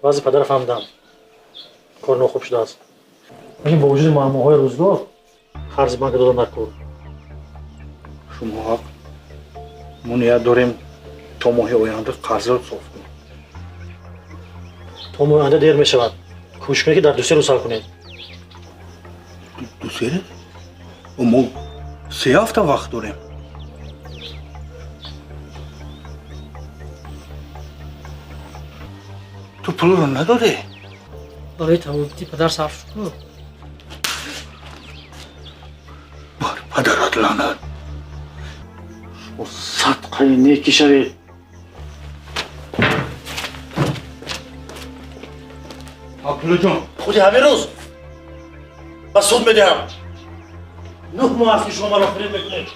Вазъи падара фаҳмидам, кор нохуб шудааст. Лекин бо вуҷуди муаммоҳои рӯзгор қарзи банка додам дар кор. Шумо ҳақ, мо ният дорем то моҳи оянда қарзро соф кунем. То моҳи оянда дер мешавад. Кӯшиш кунед, ки дар 2-3 рӯз ҳал кунед. 2-3 рӯз? Мо 3 ҳафта вақт дорем. Ту пулро надодӣ? Барои табобати падар сарф шуд. Бар падарат лаънат! Шумо садқаи некӣ шавед. Абдуллоҷон. Худи ҳамин рӯз ба суд медиҳам. 9 моҳ аст, ки шумо маро фиреб мекунед.